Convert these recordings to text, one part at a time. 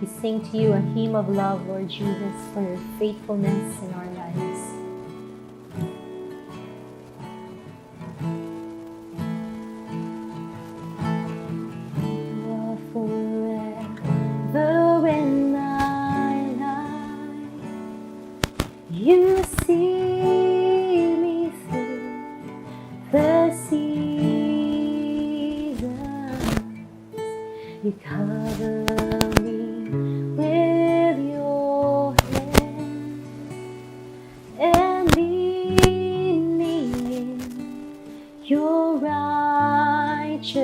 We sing to you a hymn of love, Lord Jesus, for your faithfulness in our lives. You are forever in my life. You see me through the seasons. You cover me with your hand and lead me in your righteousness,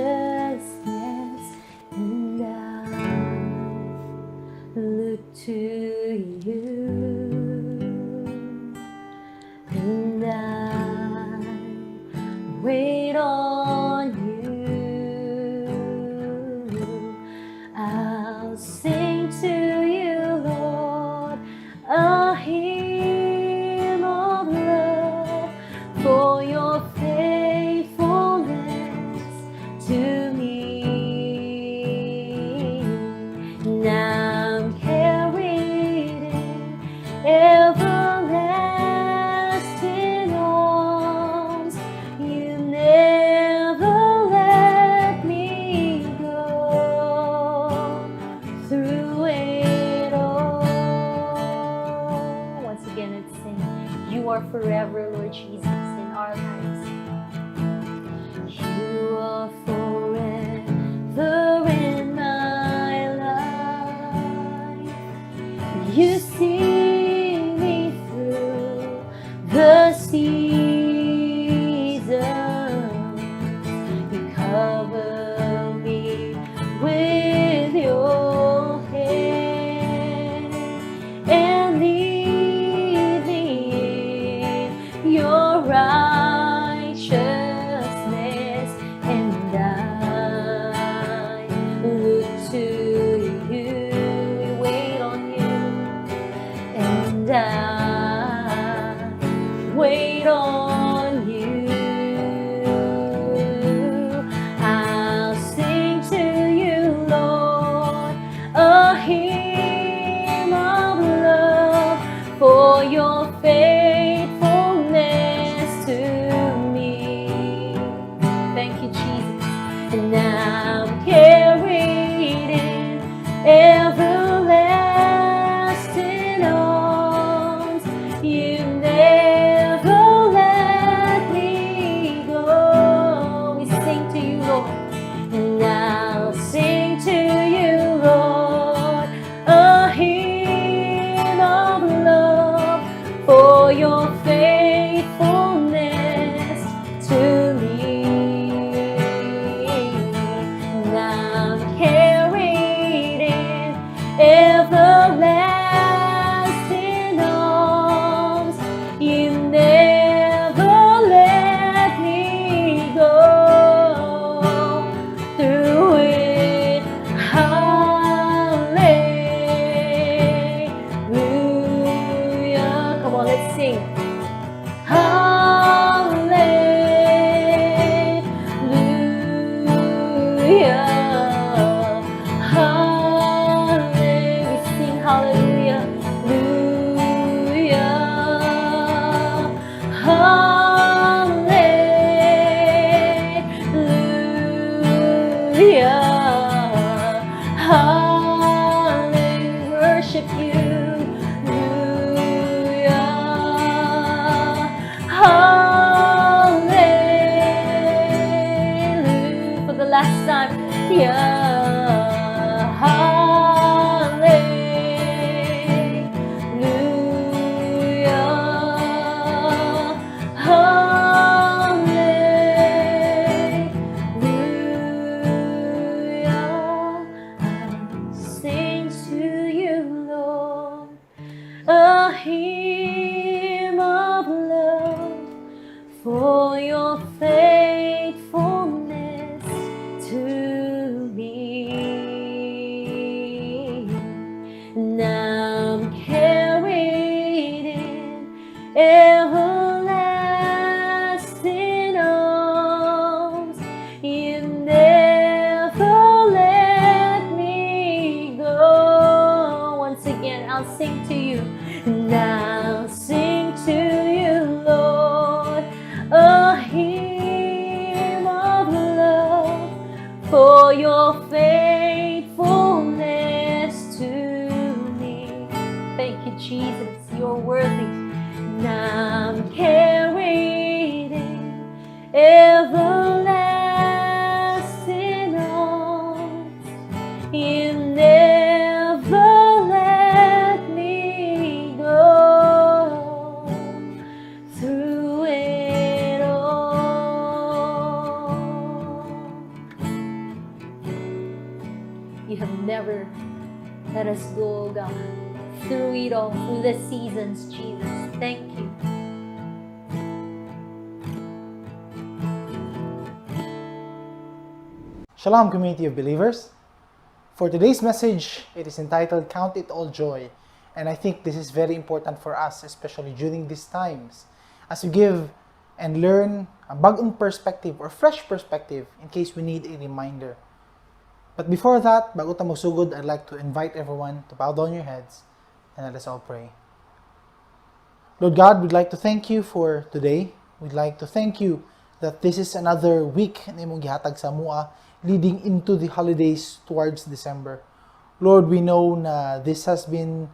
and I look to you and I wait on you. I'll sing to you, Lord, a hymn of love for your faithfulness to me. Now I'm carried in everlasting arms. You never let me go through it all. Once again, let's sing. You are forever, Lord Jesus, in our lives. You are forever in my life. You see me through the seasons. You cover me with your hand and lead me in your righteousness, and I look to you. We wait on you, and I wait on you. I'll sing to you, Lord, a hymn of love for your faithfulness to me. Thank you, Jesus. And I'm carried in everlasting arms. You never let me go. We sing to you, Lord. And I'll sing to you, Lord, a hymn of love for your faithfulness to me. And I'm carried in everlasting arms. You never let me go through it. Hallelujah. Come on, let's sing. Hallelujah. Hallelujah. We sing hallelujah. Hallelujah. Hallelujah. Hallelujah. Worship you. Hallelujah. Hallelujah. For the last time. Yeah. Hallelujah. Hallelujah. I sing to you, Lord, a hymn of love for your faithfulness to me. Now I'm carried in everlasting arms. You never let me go. You never let me go through it all. You have never let us go, God, through it all, through the seasons, Jesus. Thank you. Shalom, community of believers. For today's message, it is entitled "Count It All Joy." And I think this is very important for us, especially during these times, as we give and learn a bagong perspective or fresh perspective in case we need a reminder. But before that, bago ta magsugod, I'd like to invite everyone to bow down your heads and let us all pray. Lord God, we'd like to thank you for today. We'd like to thank you that this is another week na imong gihatag sa amoa leading into the holidays towards December. Lord, we know na this has been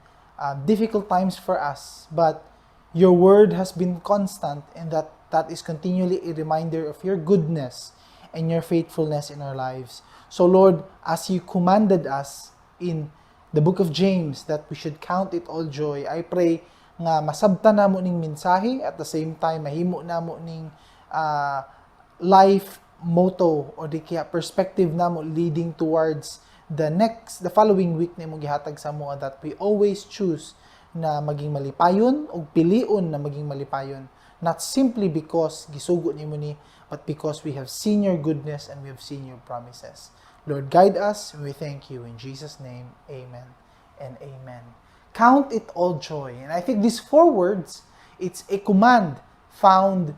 difficult times for us, but your word has been constant and that that is continually a reminder of your goodness and your faithfulness in our lives. So Lord, as you commanded us in the book of James that we should count it all joy, I pray nga masabtan namo ning mensahe, at the same time mahimo namo ning life motto or di kaya perspective namo leading towards the following week na imong gihatag sa amoa, that we always choose na maging malipayon ug pilion na maging malipayon, not simply because gisugo nimo ni, but because we have seen your goodness and we have seen your promises. Lord, guide us. We thank you in Jesus' name. Amen and amen. Count it all joy. And I think these four words, it's a command found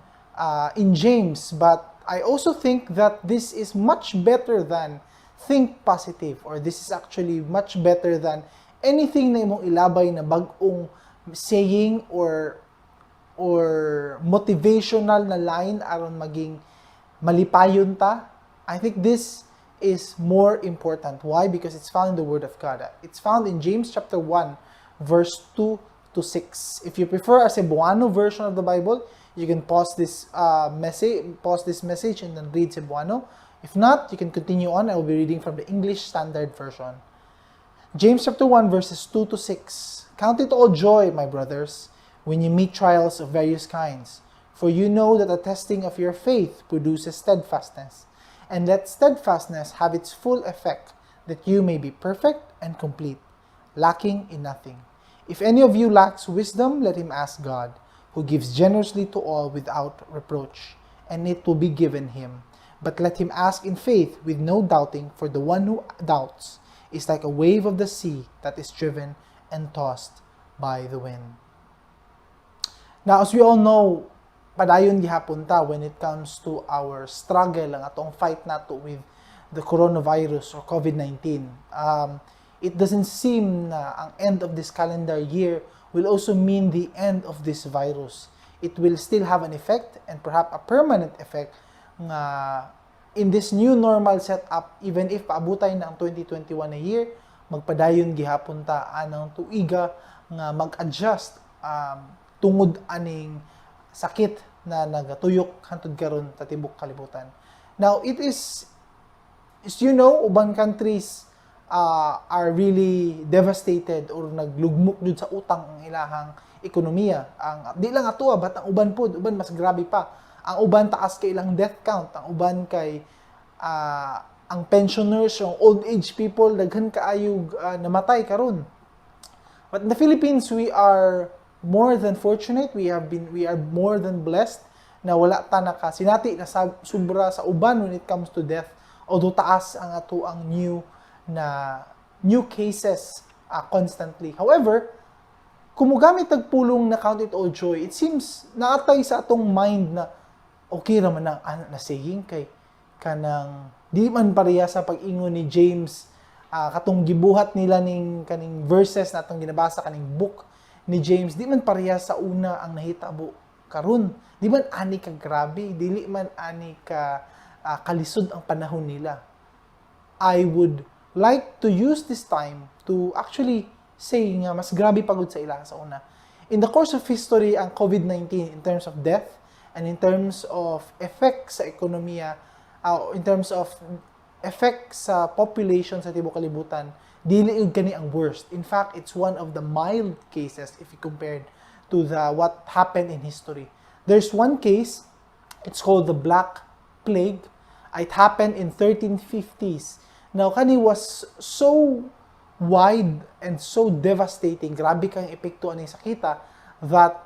in James, but I also think that this is much better than "think positive," or this is actually much better than anything na imong ilabay na bag-ong saying or motivational na line aron maging malipayon ta. I think this is more important. Why? Because it's found in the Word of God. It's found in James chapter 1, verse 2 to 6. If you prefer a Cebuano version of the Bible, you can pause this message and then read Cebuano. If not, you can continue on. I will be reading from the English Standard Version. James chapter 1 verses 2 to 6. "Count it all joy, my brothers, when you meet trials of various kinds, for you know that the testing of your faith produces steadfastness. And let steadfastness have its full effect, that you may be perfect and complete, lacking in nothing. If any of you lacks wisdom, let him ask God, who gives generously to all without reproach, and it will be given him. But let him ask in faith with no doubting, for the one who doubts is like a wave of the sea that is driven and tossed by the wind." Now, as we all know, padayon gihapon ta when it comes to our struggle, ang atong fight nato with the coronavirus or COVID-19. It doesn't seem na ang end of this calendar year will also mean the end of this virus. It will still have an effect and perhaps a permanent effect nga in this new normal setup, even if paabutay na ang 2021 na year, magpadayon gihapon ta anang tuiga nga mag-adjust tungod aning sakit na nagatuyok hantod karon sa tibok kalibutan. Now, it is, as you know, ubang countries are really devastated or naglugmok jud sa utang ang ilahang ekonomiya. Ang di lang ato, but ang uban pod, uban mas grabe pa. Ang uban taas kay ilang death count, ang uban kay ang pensioners, yung old age people, daghan kaayo namatay karon. But in the Philippines, we are more than fortunate. We are more than blessed na wala ta nakasinati na sa sobra sa uban when it comes to death. Although taas ang ato ang new cases constantly. However, kung mogamit tag pulong na "count it all joy," it seems naatay sa atong mind na okay ra man ang ano na saying kay kanang di man pareha sa pag-ingon ni James, katong gibuhat nila ning kaning verses na atong ginabasa, kaning book ni James, di man pareha sa una ang nahitabo karon, di man ani ka grabe, dili man ani ka kalisod ang panahon nila. I would like to use this time to actually say nga mas grabe pagud sa ila sa una. In the course of history, ang COVID-19 in terms of death and in terms of effect sa ekonomiya, in terms of effect sa population sa tibuok kalibutan, dili yun kani ang worst. In fact, it's one of the mild cases if you compared to the what happened in history. There's one case, it's called the Black Plague. It happened in 1350s. Now, kani was so wide and so devastating, grabe kang epekto ani sakita, that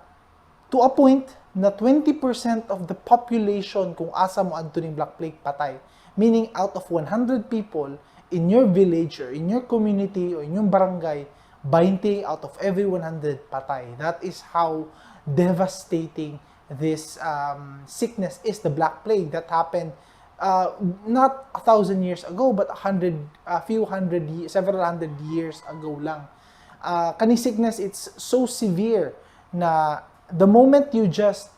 to a point na 20% of the population kung asa mo adto ning Black Plague, patay. Meaning, out of 100 people in your village or in your community or in your barangay, 20 out of every 100 patay. That is how devastating this sickness is, the Black Plague that happened not 1,000 years ago, but a few hundred, several hundred years ago lang. Kani sickness, it's so severe na the moment you just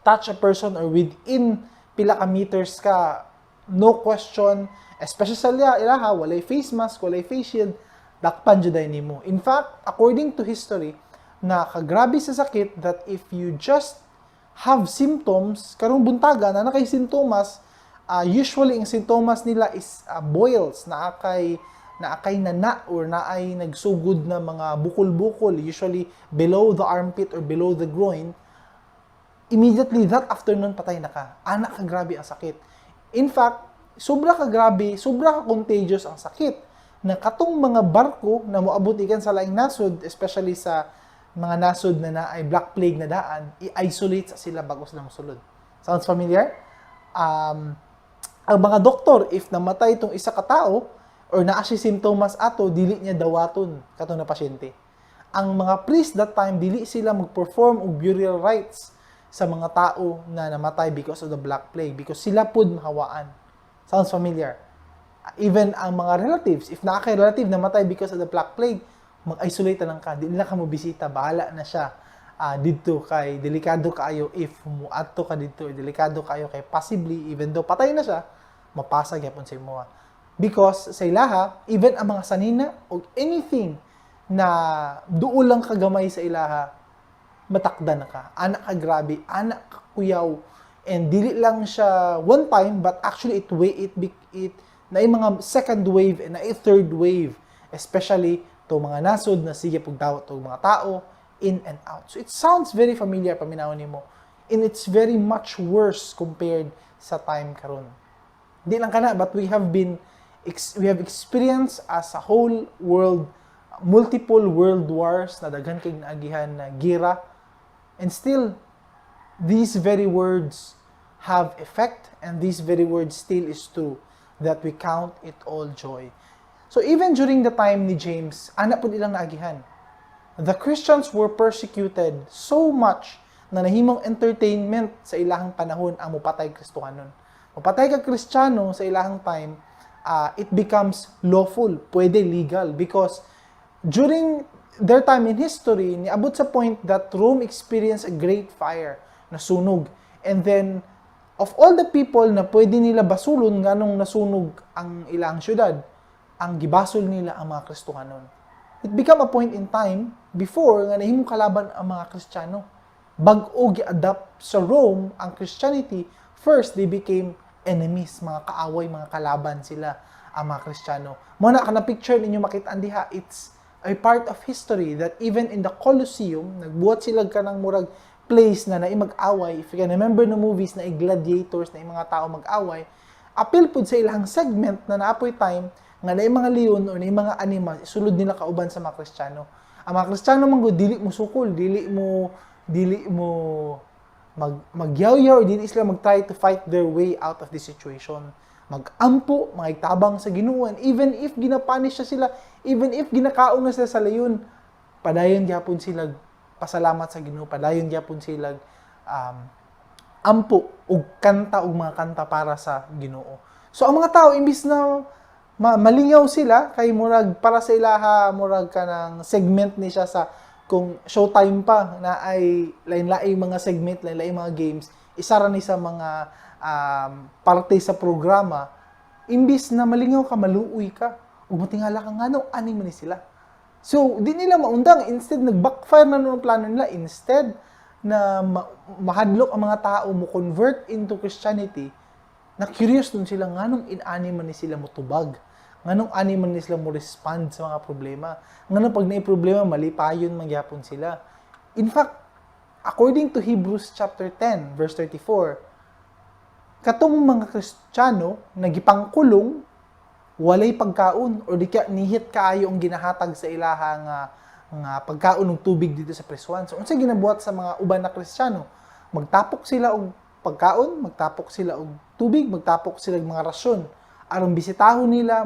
touch a person or within pila ka meters ka, no question, especially sa ilaha, walay face mask, walay face shield, dakpan jud ay nimo. In fact, according to history, na kagrabe sa sakit that if you just have symptoms, karong buntaga na nakay sintomas, usually ang sintomas nila is boils, naakay nana or naay nagsugod na mga bukol-bukol, usually below the armpit or below the groin, immediately that afternoon patay na ka. Ana ka grabe ang sakit. In fact, sobra ka grabe, sobra ka contagious ang sakit na katong mga barko na moabot ikan sa laing nasod, especially sa mga nasod na naay Black Plague na daan, i-isolate sa sila bago sila mosulod. Sounds familiar? Ang mga doktor, if namatay itong isa ka tao, or naa siya simptomas ato, dili niya dawaton katong na pasyente. Ang mga priest that time, dili sila mag-perform og burial rites sa mga tao na namatay because of the Black Plague because sila pud mahawaan. Sounds familiar? Even ang mga relatives, if naa kay relative namatay because of the Black Plague, mag-isolate na lang ka, di nila ka mo bisita, bahala na siya didto kay delikado kaayo if muadto ka didto, delikado kaayo kay possibly, even though patay na siya, mapasa gyapon sa imoha. Because sa ilaha, even ang mga sanina o anything na duol lang kagamay sa ilaha, matakda na ka. Ana ka grabe, ana ka kuyaw. And dili lang siya one time, but actually it way it it na mga second wave and na third wave, especially to mga nasod na sige pugdawat to mga tao in and out. So it sounds very familiar paminaw nimo. And it's very much worse compared sa time karon. Di lang kana, but we have experienced as a whole world multiple world wars na daghan kay naagihan na gira, and still these very words have effect and these very words still is true, that we count it all joy. So even during the time ni James, ana pud ilang naagihan. The Christians were persecuted so much na nahimong entertainment sa ilahang panahon ang mupatay Kristohanon. Mupatay ka Kristiyano sa ilahang time, it becomes lawful, pwede, legal, because during their time in history, niabot sa point that Rome experienced a great fire, nasunog. And then, of all the people na pwede nila basulon nganong nasunog ang ilang syudad, ang gibasol nila ang mga Kristohanon. It become a point in time before nga nahimong kalaban ang mga Kristiyano. Bag-o gi-adapt sa Rome ang Christianity, first they became enemies, mga kaaway, mga kalaban sila ang mga Kristiyano. Mo na kana picture ninyo makita diha, it's a part of history that even in the Colosseum, nagbuhat sila kanang murag place na naay mag-away. If you can remember no movies na gladiators na mga tao mag-away, apil pud sa ilang segment na naapoy time nga naay mga leon o naay mga animal, isulod nila kauban sa mga Kristiyano. Ang mga Kristiyano man gud dili mo sukol, dili mo magyawyaw, dili sila mag-try to fight their way out of this situation. Mag-ampo, magtabang sa Ginoo, and even if ginapunish na sila, even if ginakaon na sila sa leon, padayon gyapon sila pasalamat sa Ginoo, padayon gyapon sila ampo ug kanta og mga kanta para sa Ginoo. So ang mga tao, imbis na malingaw sila kay murag para sa ilaha, murag kanang segment ni siya sa kung showtime pa na ay lain-laing mga segment, lain-laing mga games, isa ra ni sa mga parte sa programa, imbis na malingaw ka, maluoy ka, ug matingala ka ngano ani man ni sila. So, di nila maundang. Instead, nag-backfire na nun ang plano nila. Instead na mahadlok ang mga tao mo convert into Christianity, Na-curious nun sila nganong inani man ni sila motubag. Nganong ani man ni sila mo respond sa mga problema. Nganong pag naay problema, malipayon man gyapon sila. In fact, according to Hebrews chapter 10 verse 34, katong mga Kristiyano na gipangkulong, walay pagkaon or di ka nihit kaayo ang ginahatag sa ilaha nga pagkaon ug tubig dito sa prisuhan. So unsa ginabuhat sa mga uban na Kristiyano? Magtapok sila og pagkaon, magtapok sila og tubig, magtapok sila og mga rasyon aron bisitahon nila,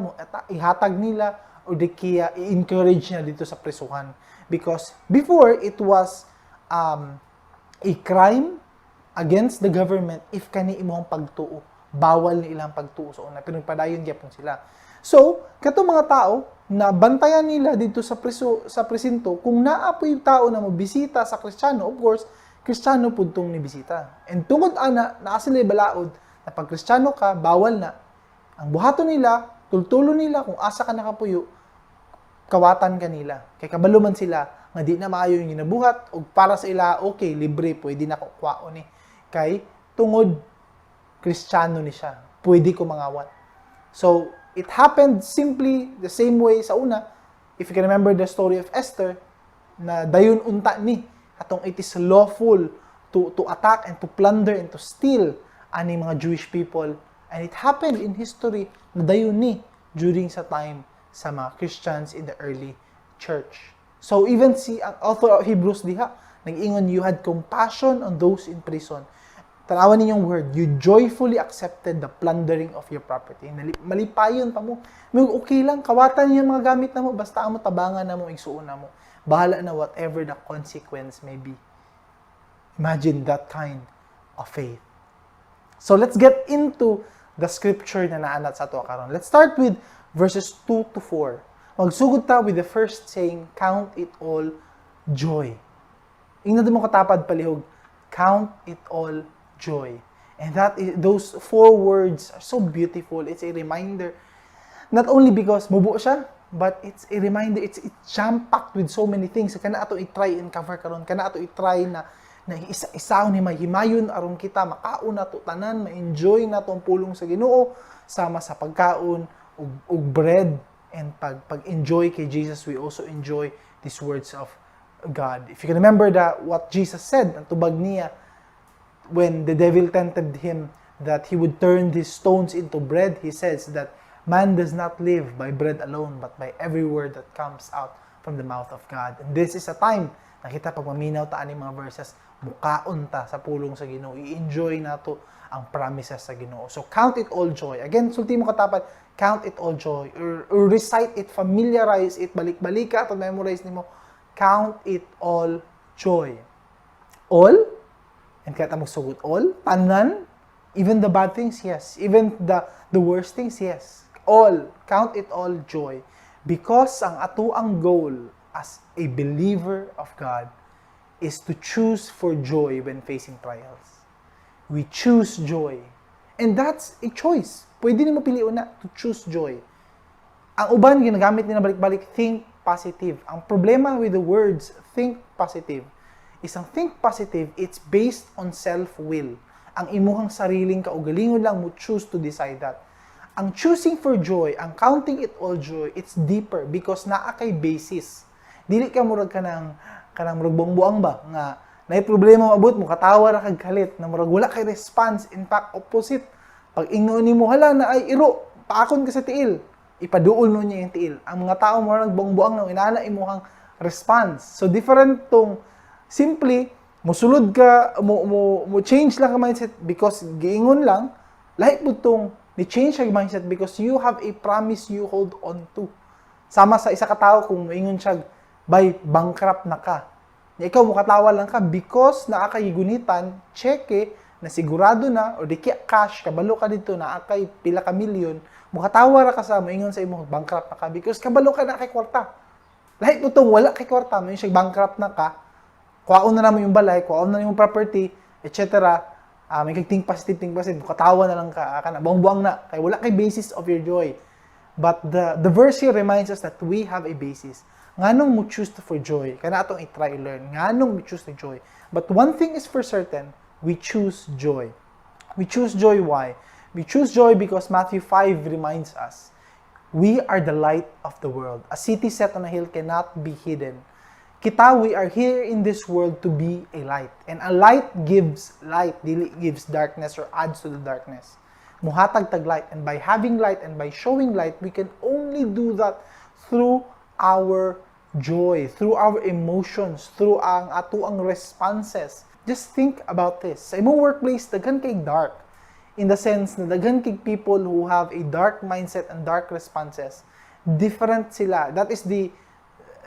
ihatag nila o di kaya i-encourage niya dito sa prisuhan. Because before, it was a crime against the government if kani imong pagtuo. Bawal ni ilang pagtuo sa una. Pero padayon gyapon sila. So, katong mga tao na bantayan nila dito sa preso, sa presinto, kung naa po'y tao na mobisita sa Kristiyano, of course, Kristiyano pud tong nibisita. And tungod ana, naa sila balaod na pag Kristiyano ka, bawal na. Ang buhaton nila, tultulo nila kung asa ka nakapuyo, kawatan kanila. Kay kabalo man sila nga di na maayo yung ginabuhat ug para sa ila, okay, libre, pwede na ko kwaon ni. Kay tungod Kristiyano ni siya, pwede ko mangawat. So, it happened simply the same way sa una. If you can remember the story of Esther, na dayon unta ni atong it is lawful to attack and to plunder and to steal ani mga Jewish people. And it happened in history na dayon ni during sa time sa mga Christians in the early church. So even si ang author of Hebrews diha, nag-ingon, "You had compassion on those in prison." Tanawan ninyong word, "You joyfully accepted the plundering of your property." Malipayon pa mo. May okay lang, kawatan niyo yung mga gamit na mo, basta amo tabangan na mo, igsuon na mo. Bahala na whatever the consequence may be. Imagine that kind of faith. So let's get into the scripture na naanat sa ato karon. Let's start with verses 2 to 4. Magsugod ta with the first saying, "Count it all joy." Ingnan mo katapad palihog, "Count it all joy." And those four words are so beautiful. It's a reminder, not only because mubo siya, but it's a reminder, it's jam-packed with so many things. Kana ato i-try and cover karon, kana ato i-try na isa-isaw ni mahimayon aron kita makaon nato tanan, ma-enjoy nato ang pulong sa Ginoo sama sa pagkaon ug bread and pag-enjoy kay Jesus, we also enjoy these words of God. If you can remember that what Jesus said, ang tubag niya when the devil tempted him that he would turn these stones into bread, he says that man does not live by bread alone, but by every word that comes out from the mouth of God. And this is a time, nakita pag maminaw ta ani mga verses, mukaon ta sa pulong sa Ginoo, i-enjoy nato ang promises sa Ginoo. So count it all joy. Again, sulti mo katapat, count it all joy or recite it, familiarize it, balik-balik ka at memorize nimo. Count it all joy. All? And kaya ta magsugot all? Tanan? Even the bad things? Yes. Even the worst things? Yes. All. Count it all joy. Because ang atuang goal as a believer of God is to choose for joy when facing trials. We choose joy. And that's a choice. Pwede nimo pilion na to choose joy. Ang uban, ginagamit nila balik-balik, "think positive." Ang problema with the words "think positive" is ang "think positive", it's based on self-will. Ang imuhang sariling kaugalingon lang mo choose to decide that. Ang choosing for joy, ang counting it all joy, it's deeper because naa kay basis. Dili ka murag kanang murag buang-buang ba nga naay problema maabot mo katawa ra kag kalit na murag wala kay response. In fact, opposite. Pag ingnon nimo, "Hala, na ay iro, paakon ka sa tiil," ipaduol no niya yung tiil. Ang mga tao murag buang-buang na inana imuhang response. So different tong simply musulod ka, mo change lang ka mindset because giingon lang. Lahi pud tong ni change ang mindset because you have a promise you hold on to. Sama sa isa ka tawo kung moingon siya, "Bay, bankrupt na ka." Nya ikaw mukatawa lang ka because naa kay gunitan, cheque na sigurado na or di kaya cash, kabalo ka dito naa kay pila ka milyon, mukatawa ra ka sa moingon sa imo bankrupt na ka because kabalo ka na kay kwarta. Lahi pud tong wala kay kwarta, mo siya bankrupt na ka, kuhaon na namo yung balay, kuhaon na yung property, etc. May kag think positive, katawa na lang ka, kana buang-buang na, kay wala kay basis of your joy. But the verse here reminds us that we have a basis. Nganong mo choose to for joy? Kana atong i-try learn. Nganong mo choose to joy? But one thing is for certain, we choose joy. We choose joy, why? We choose joy because Matthew 5 reminds us, we are the light of the world. A city set on a hill cannot be hidden. Kita, we are here in this world to be a light. And a light gives light, dili gives darkness or adds to the darkness. Muhatag tag light. And by having light and by showing light, we can only do that through our joy, through our emotions, through ang atoang responses. Just think about this. Sa imong workplace, daghan kay dark. In the sense na daghan kay people who have a dark mindset and dark responses. Different sila. That is the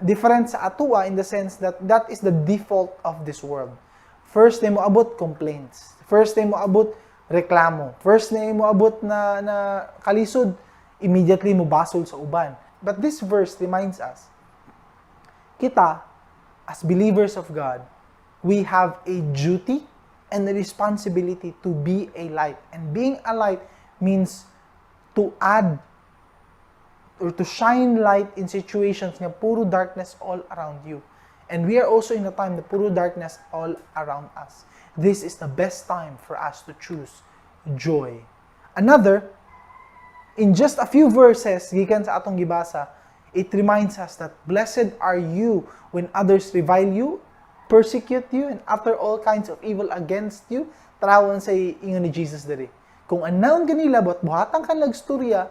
different sa atua in the sense that that is the default of this world. First na mo abot, complaints. First na mo abot, reklamo. First na mo abot na kalisod, immediately mo basol sa uban. But this verse reminds us, kita, as believers of God, we have a duty and a responsibility to be a light. And being a light means to add or to shine light in situations nga puro darkness all around you. And we are also in a time na puro darkness all around us. This is the best time for us to choose joy. Another, in just a few verses, gikan sa atong gibasa, it reminds us that blessed are you when others revile you, persecute you, and utter all kinds of evil against you. Tan-awa sa ingon ni Jesus diri. Kung unsaon kanila, but buhatan ka nagstorya,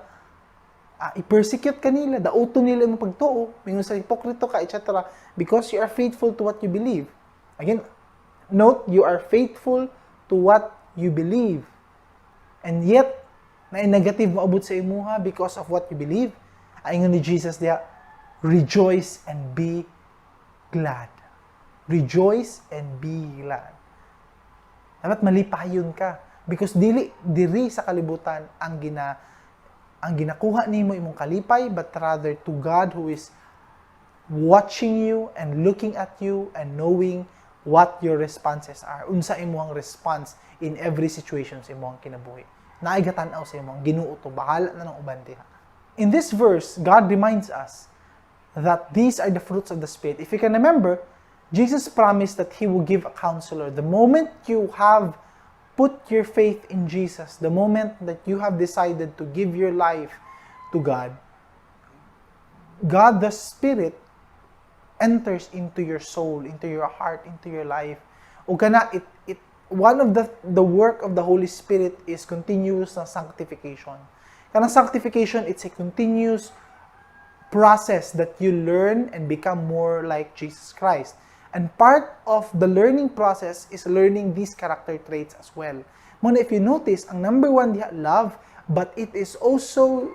i-persecute kanila, dauton nila imong pagtuo, mingon sa hipokrito ka, etc. Because you are faithful to what you believe. Again, note, you are faithful to what you believe. And yet, na negative maabot sa imuha because of what you believe, ingon ni Jesus diha, rejoice and be glad. Rejoice and be glad. Dapat malipayon ka because dili diri sa kalibutan ang ginakuha nimo imong kalipay, but rather to God who is watching you and looking at you and knowing what your responses are. Unsa imong response in every situation sa imong kinabuhi. Naay gatan-aw sa imong Ginoo to, bahala na ng uban diha. In this verse, God reminds us that these are the fruits of the Spirit. If you can remember, Jesus promised that He will give a counselor. The moment you have put your faith in Jesus, the moment that you have decided to give your life to God, God the Spirit enters into your soul, into your heart, into your life. O kana it one of the work of the Holy Spirit is continuous na sanctification. Kanang sanctification, it's a continuous process that you learn and become more like Jesus Christ. And part of the learning process is learning these character traits as well. Muna, if you notice, ang number one diha, love, but it is also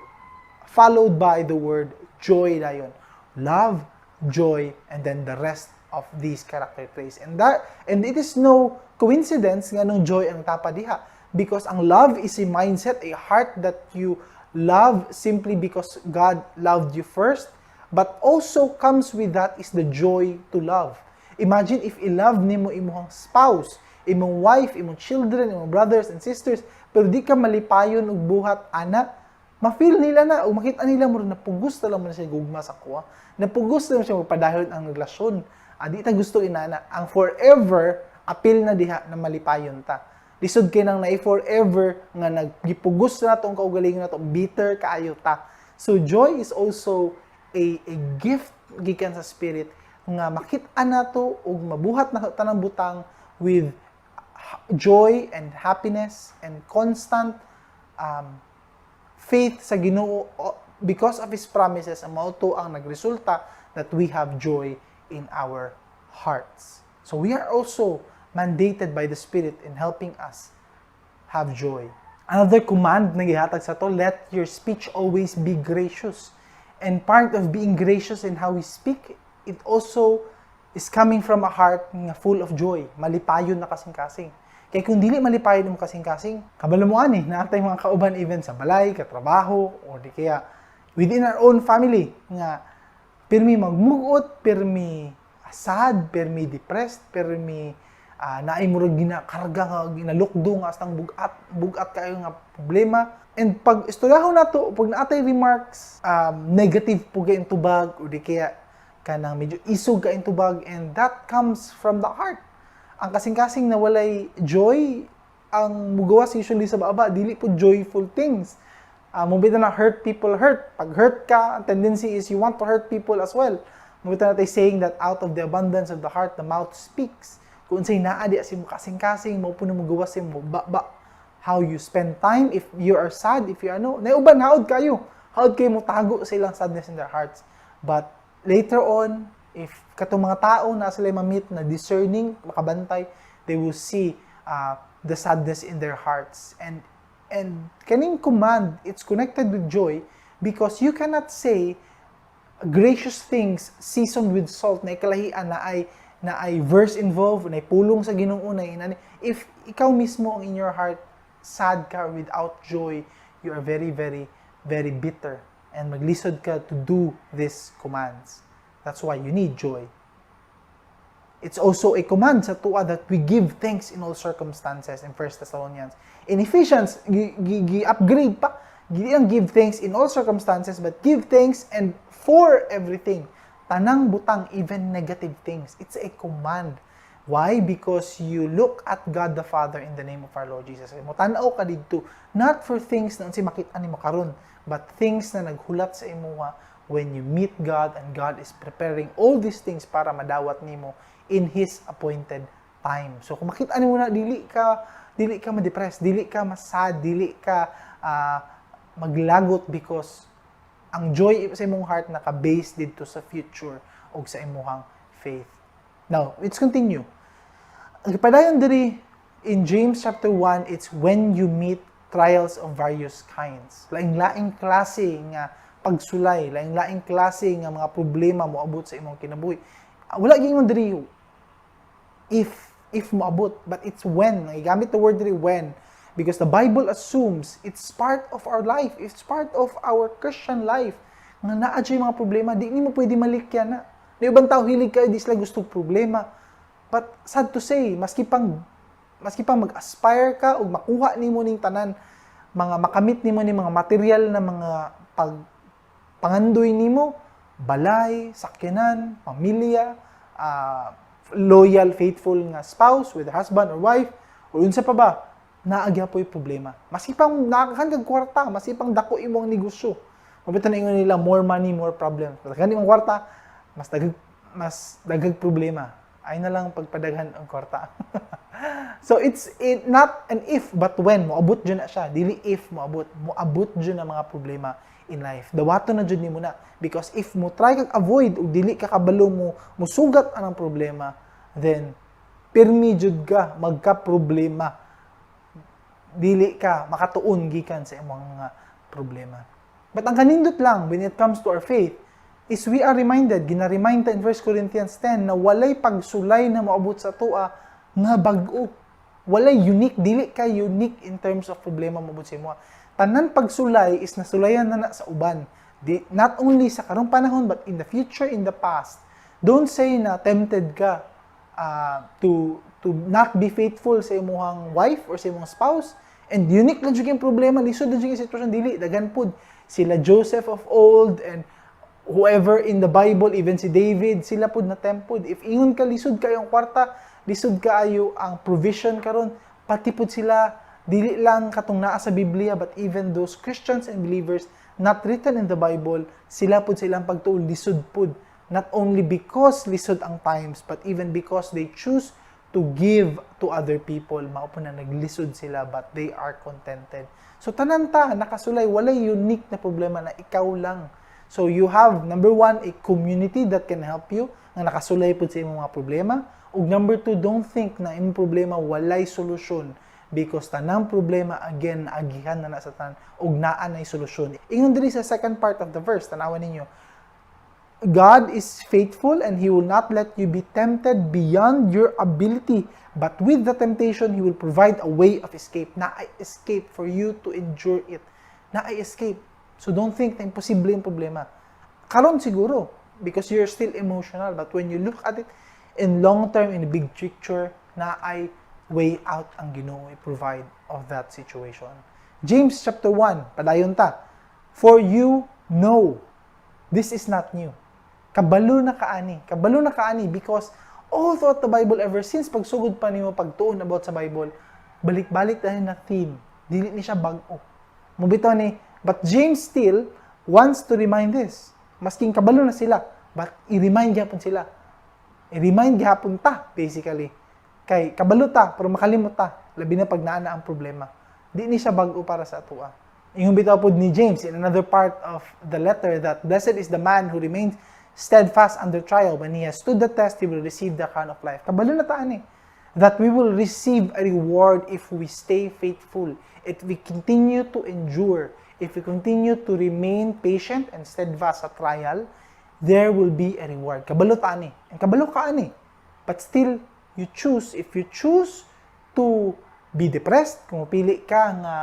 followed by the word joy dayon. Love, joy, and then the rest of these character traits. And it is no coincidence nga nung joy ang tapa diha because ang love is a mindset, a heart that you love simply because God loved you first, but also comes with that is the joy to love. Imagine if i-love nimo imong spouse, imong wife, imong children, imong brothers and sisters, pero di ka malipayon og buhat ana, ma-feel nila na o makita nila mo napugos na lang mo na siya gugma sa kuha. Napugos na lang siya magpadayon ang relasyon. Di ta gusto inana. Ang forever apil na diha na malipayon ta. Lisod kay nang naay forever nga naggipugos na natong kaugalingon nato, bitter kaayo ta. So joy is also a gift gikan sa Spirit nga makit-an nato ug mabuhat na tanang butang with joy and happiness and constant faith sa Ginoo because of His promises, ang mao to ang nagresulta that we have joy in our hearts. So we are also mandated by the Spirit in helping us have joy. Another command na gihatag sa to, let your speech always be gracious. And part of being gracious in how we speak, it also is coming from a heart nga full of joy. Malipayon na kasing-kasing. Kay kung dili malipayon mo kasing-kasing, kabalo mo ani, naa tay mga kauban even sa balay, katrabaho, or di kaya within our own family nga pirmi magmugot, pirmi sad, pirmi depressed, pirmi naay murag ginakarga nga ginalukdo nga astang bugat bugat kayo nga problema. And pag istoryahon nato, pag naa tay remarks, negative po kay tubag or di kaya kanang medyo isog ka tubag, and that comes from the heart. Ang kasing-kasing na walay joy Ang mugawas usually sa baba, dili po joyful things. Mao bitaw na hurt people hurt. Pag hurt ka, ang tendency is you want to hurt people as well. Mao bitaw naa tay saying that out of the abundance of the heart, the mouth speaks. Kung unsay naa di sa imong kasing-kasing, mao po na mugawas sa imong baba. How you spend time, if you are sad, if you ano, naay uban haod kayo. Haod kayo mo tago sa ilang sadness in their hearts. But later on, if katong mga tao na sila ma-meet na discerning, makabantay, they will see the sadness in their hearts. And kaning command, it's connected with joy because you cannot say gracious things seasoned with salt na ikalahian na ay verse involved, na ay pulong sa Ginoo na inani. If ikaw mismo ang in your heart sad ka, without joy, you are very, very, very bitter and maglisod ka to do these commands. That's why you need joy. It's also a command sa atoa that we give thanks in all circumstances in 1 Thessalonians. In Ephesians, gi-upgrade pa. Dili lang give thanks in all circumstances, but give thanks and for everything. Tanang butang, even negative things. It's a command. Why? Because you look at God the Father in the name of our Lord Jesus. Mo tan-aw ka didto not for things na unsay makita nimo karon, but things na naghulat sa imuha when you meet God, and God is preparing all these things para madawat nimo in His appointed time. So kung makita nimo na, dili ka ma-depress, dili ka masad, dili ka maglagot because ang joy sa imong heart naka-base didto sa future o sa imuhang faith. Now, let's continue. Ang padayon diri in James chapter 1, it's when you meet trials of various kinds. Laing-laing klase nga pagsulay, laing-laing klase nga mga problema moabot sa imong kinabuhi. Wala gyud diri if moabot, but it's when. Gigamit the word diri, "when," because the Bible assumes it's part of our life, it's part of our Christian life nga naa jud mga problema, di nimo pwede malikyan na. Di ubang tao hilig kayo, di sila gusto problema. But sad to say, maski pang mag-aspire ka o makuha nimo ning tanan, mga makamit nimo ni mga material na mga pag pangandoy nimo, balay, sakyanan, pamilya, loyal, faithful nga spouse with husband or wife, o unsa pa ba, naa gyapoy problema. Maski pang nakakahan kag kwarta, maski pang dako imong negosyo. Mao bitaw na ingon nila, more money, more problem. Daghan imong kwarta, mas daghag problema. Ay na lang pagpadaghan ang kwarta. So it's it, not an if but when moabot jud na siya. Dili if moabot, moabot jud na mga problema in life. Dawaton na jud nimo na because if mo try kag avoid ug dili ka kabalo mo musugat anang problema, then pirmi jud ka magka problema. Dili ka makatuon gikan sa imong mga problema. But ang kanindot lang when it comes to our faith is we are reminded, gina-remind ta in 1 Corinthians 10 na walay pagsulay na moabot sa atoa nga bag-o. Walay unique, dili ka unique in terms of problema moabot sa imo. Tanan pagsulay is nasulayan na na sa uban. Di, not only sa karong panahon but in the future, in the past. Don't say na tempted ka to not be faithful sa imong wife or sa imong spouse and unique lang jud yung problema, lisod lang jud yung sitwasyon. Dili, daghan pud sila. Joseph of old and whoever in the Bible, even si David, sila pud na tempted. If ingon ka lisod kayo ang kwarta, lisod kaayo ang provision karon, pati pud sila, dili lang katong naa sa Biblia but even those Christians and believers not written in the Bible, sila pud sa ilang pagtuo lisod pud, not only because lisod ang times but even because they choose to give to other people, mao po na naglisod sila, but they are contented. So tanan ta nakasulay, walay unique na problema na ikaw lang. So you have, number one, a community that can help you nga nakasulay pud sa imong mga problema, ug number two, don't think na imong problema walay solusyon because tanang problema, again, agihan na na sa tanan ug naa nay solusyon. Ingon diri sa second part of the verse, tanawan ninyo, God is faithful and He will not let you be tempted beyond your ability. But with the temptation, He will provide a way of escape. Naay escape for you to endure it. Naay escape. So don't think na imposible yung problema. Karon siguro, because you're still emotional. But when you look at it in long term, in the big picture, naay way out ang Ginoo i-provide of that situation. James chapter 1, padayon ta. For you know, this is not new. Kabalo na kaani. Kabalo na kaani because all throughout the Bible, ever since pagsugod pa nimo pagtuon about sa Bible, Balik-balik tayo na theme. Dili ni siya bag-o. Mao bitaw ni, but James still wants to remind this. Masking kabalo na sila, but i-remind gyapon sila. I-remind gyapon ta, basically. Kay kabalo ta, pero makalimot ta. Labi na pag naa na ang problema. Di ni siya bag-o para sa atoa. Ingon bitaw pod ni James in another part of the letter that blessed is the man who remains steadfast under trial. When he has stood the test, he will receive the crown of life. Kabalo na ta ani that we will receive a reward if we stay faithful, if we continue to endure, if we continue to remain patient and steadfast sa trial, there will be a reward. Kabalo ta ani. And kabalo ka ani. But still, you choose, if you choose to be depressed, kung pili ka nga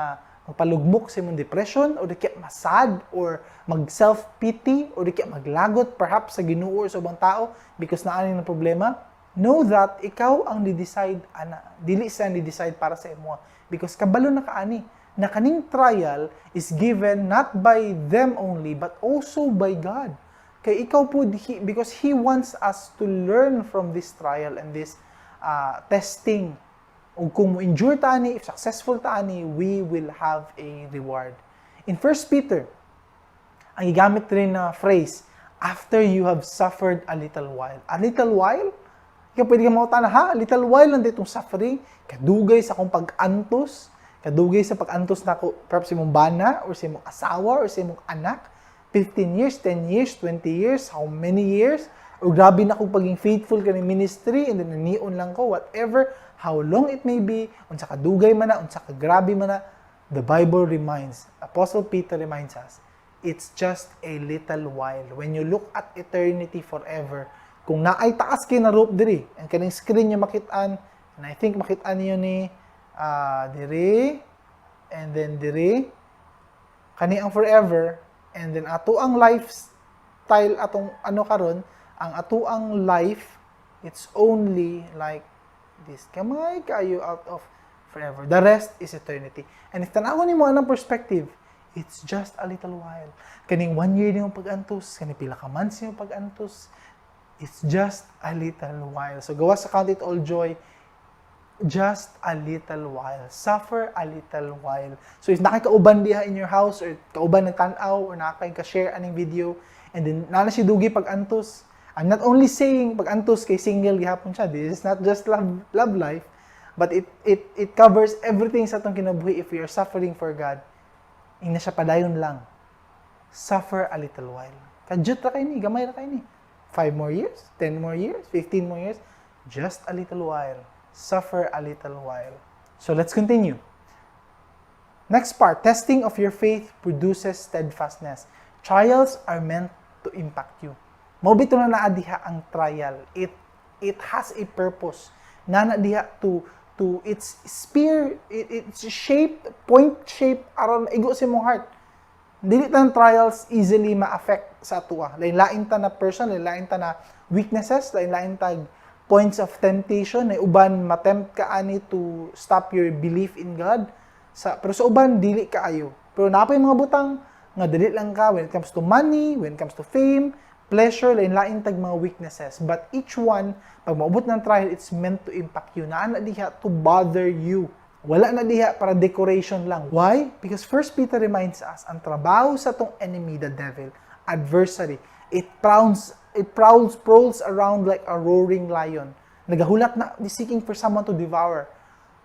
magpalugmok sa imong depression o di kaya ma-sad or mag self-pity o di kaya maglagot perhaps sa Ginoo or sa ubang tao because naa na problema, know that ikaw ang di-decide ana. Dili siya di-decide para sa imo because kabalo na ka ani na kaning trial is given not by them only but also by God. Kay ikaw po, because He wants us to learn from this trial and this testing. Ug kung mo-endure ta ani, if successful ta ani, we will have a reward. In 1 Peter, ang gigamit rin na phrase, "after you have suffered a little while." A little while? Ikaw pwede ka mangutana, ha? A little while lang ditong suffering? Kadugay sa akong pag-antos? Kadugay sa pag-antos na ako, perhaps imong bana, or sa imong asawa, or sa imong anak? 15 years, 10 years, 20 years, how many years? O grabe na akong paging faithful kani ministry and then nanion lang ko, whatever, how long it may be, unsa kadugay man na, unsa ka grabe man na, the Bible reminds, Apostle Peter reminds us, it's just a little while. When you look at eternity forever, kung naay taas kay na rope diri, ang kaning screen niyo makitaan, and I think makitaan niyo ni diri, and then diri, kani ang forever, and then ato ang lifestyle, atong ano karon, ang ato ang life, it's only like this. Kamay kayo out of forever. The rest is eternity. And if tan-awon nimo anang perspective, it's just a little while. Kaning one year nimo pag-antos, kaning pila ka months nimo pag-antos, it's just a little while. So gawas sa count it all joy, just a little while. Suffer a little while. So if nakikauban diha in your house or kauban ng tan-aw or nakakay ka-share aning video and then naa na si dugay pag-antos, I'm not only saying pag-antos kay single gihapon siya. This is not just love life, but it covers everything sa atong kinabuhi if we are suffering for God. Ingna siya, padayon lang. Suffer a little while. Kadyot ra kay ni, gamay ra kay ni. 5 more years, 10 more years, 15 more years, just a little while. Suffer a little while. So let's continue. Next part, testing of your faith produces steadfastness. Trials are meant to impact you. Mao bitaw na naa diha ang trial. It has a purpose. Naa na diha to its spear, it's shaped, point shape aron igo sa imong heart. Dili tan trials easily ma-affect sa atoa. Lain-lain ta na person, lain-lain ta na weaknesses, lain-lain ta points of temptation, na uban matempt ka ani to stop your belief in God. Pero sa uban dili kaayo. Pero naa pay mga butang nga dili lang ka when it comes to money, when it comes to fame, pleasure, lain-lain tag mga weaknesses. But each one, pag maubot ng trial, it's meant to impact you. Naa na diha to bother you. Wala na diha para decoration lang. Why? Because First Peter reminds us, ang trabaho sa atong enemy, the devil, adversary, it prowls around like a roaring lion. Nagahulat na, seeking for someone to devour.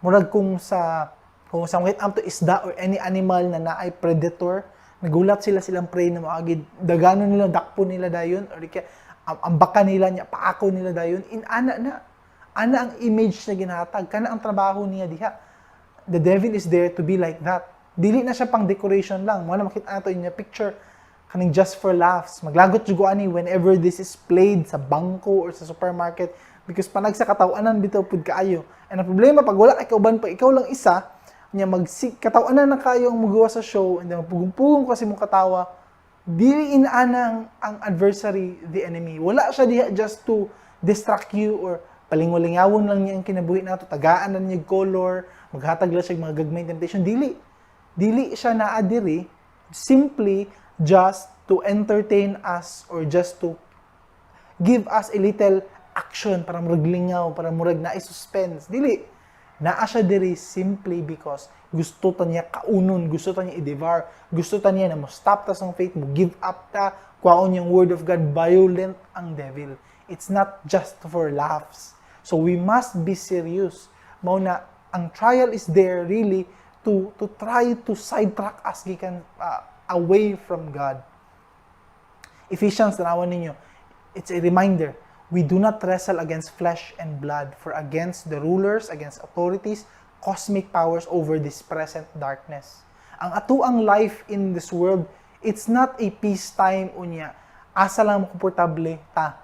Murag kung sa mga to isda or any animal na naay predator, nagulat sila silang prey na moagi dagano nila, dakpo nila dayon or di kaya ambaka nila niya, paako nila dayon. In-ana na ana ang image na ginahatag kana ang trabaho niya diha. The devil is there to be like that. Dili na siya pang decoration lang. Mo na makita nato in picture kaning Just for Laughs. Maglagot jud ko ani whenever this is played sa bangko or sa supermarket because panag sa katawanan bitaw pud kaayo. And ang problema, pag wala kay kauban, pa ikaw lang isa nya, mag katawanan na kayo ang mugawa sa show and then magpugong-pugong kasi mong katawa. Dili inana ang adversary, the enemy. Wala siya diha just to distract you or palingwalingawon lang niya ang kinabuhi nato, tagaan na niya color, maghatag lang siya og mga gagmay temptation. Dili siya naa diri simply just to entertain us or just to give us a little action para murag lingaw, para murag na suspense. Dili. Naa siya diri simply because gusto ta niya kaunon, gusto ta niya i-devour, gusto ta niya na mo stop ta sa faith, mo give up ta, kwaon yung word of God, violent ang devil. It's not just for laughs. So we must be serious. Mao na ang trial is there really to try to sidetrack us gikan away from God. Ephesians, tanawan ninyo, it's a reminder. We do not wrestle against flesh and blood, for against the rulers, against authorities, cosmic powers over this present darkness. Ang atoang life in this world, it's not a peace time unya. Asa lang komportable ta.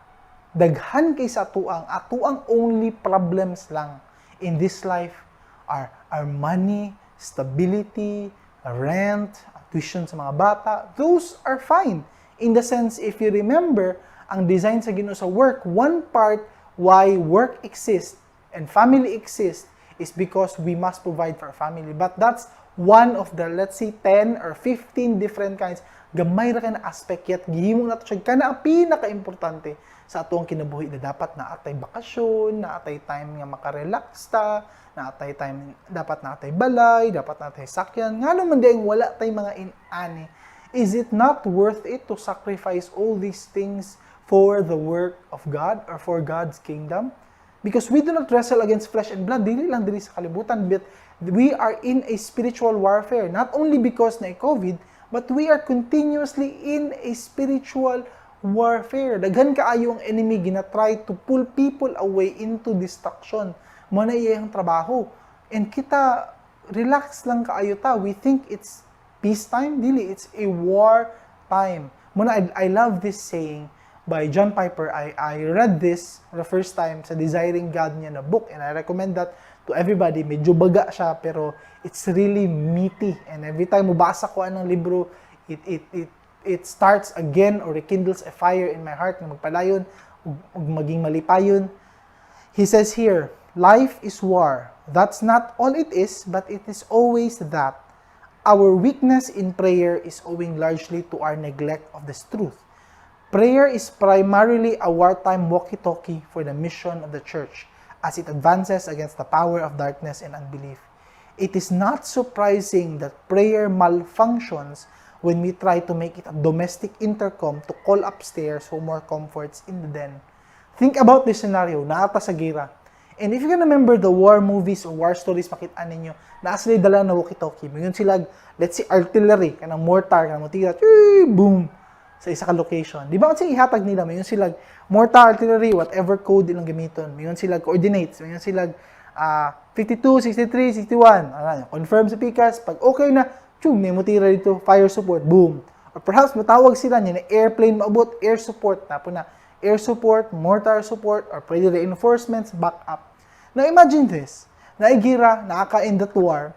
Daghan kay sa atoang only problems lang in this life are our money, stability, rent, tuition sa mga bata. Those are fine. In the sense, if you remember, ang design sa Ginoo sa work, one part why work exists and family exists is because we must provide for our family. But that's one of the, let's say, 10 or 15 different kinds. Gamay ra kay na aspect yet gihimo nato siya kana ang pinaka-importante sa atoang kinabuhi na dapat naa tay bakasyon, naa tay time nga makarelax ta, naa tay time, dapat naa tay balay, dapat naa tay sakyan. Ngano man diay wala tay mga inani? Is it not worth it to sacrifice all these things for the work of God or for God's kingdom? Because we do not wrestle against flesh and blood, dili lang diri sa kalibutan, but we are in a spiritual warfare. Not only because na COVID, but we are continuously in a spiritual warfare. Daghan kaayo ang enemy gina-try to pull people away into destruction. Mao na iyang trabaho. And kita, relax lang kaayo ta. We think it's peace time. Dili, it's a war time. Mao na, I love this saying by John Piper. I read this for the first time sa Desiring God niya na book and I recommend that to everybody. Medyo baga siya pero it's really meaty. And every time mobasa ko anang libro, it starts again or rekindles a fire in my heart na magpadayon ug maging malipayon. He says here, "Life is war. That's not all it is, but it is always that. Our weakness in prayer is owing largely to our neglect of this truth. Prayer is primarily a wartime walkie-talkie for the mission of the church as it advances against the power of darkness and unbelief. It is not surprising that prayer malfunctions when we try to make it a domestic intercom to call upstairs for more comforts in the den." Think about this scenario, naa ta sa gira. And if you can remember the war movies or war stories, makita ninyo, naa sila dala na walkie-talkie. Moingon sila, let's say artillery, kanang mortar, kanang motira, boom, sa isa ka location. Di ba kasi ihatag nila, moingon sila mortar, artillery, whatever code ilang gamiton. Moingon sila coordinates, moingon sila 52, 63, 61. Ano, confirm sa pikas. Pag okay na, chug, may motira dito, fire support, boom. Or perhaps matawag sila niya na airplane maabot, air support, tapo na, air support, mortar support, or pwede reinforcements, backup. Now imagine this, naay gira, naa ka in that war,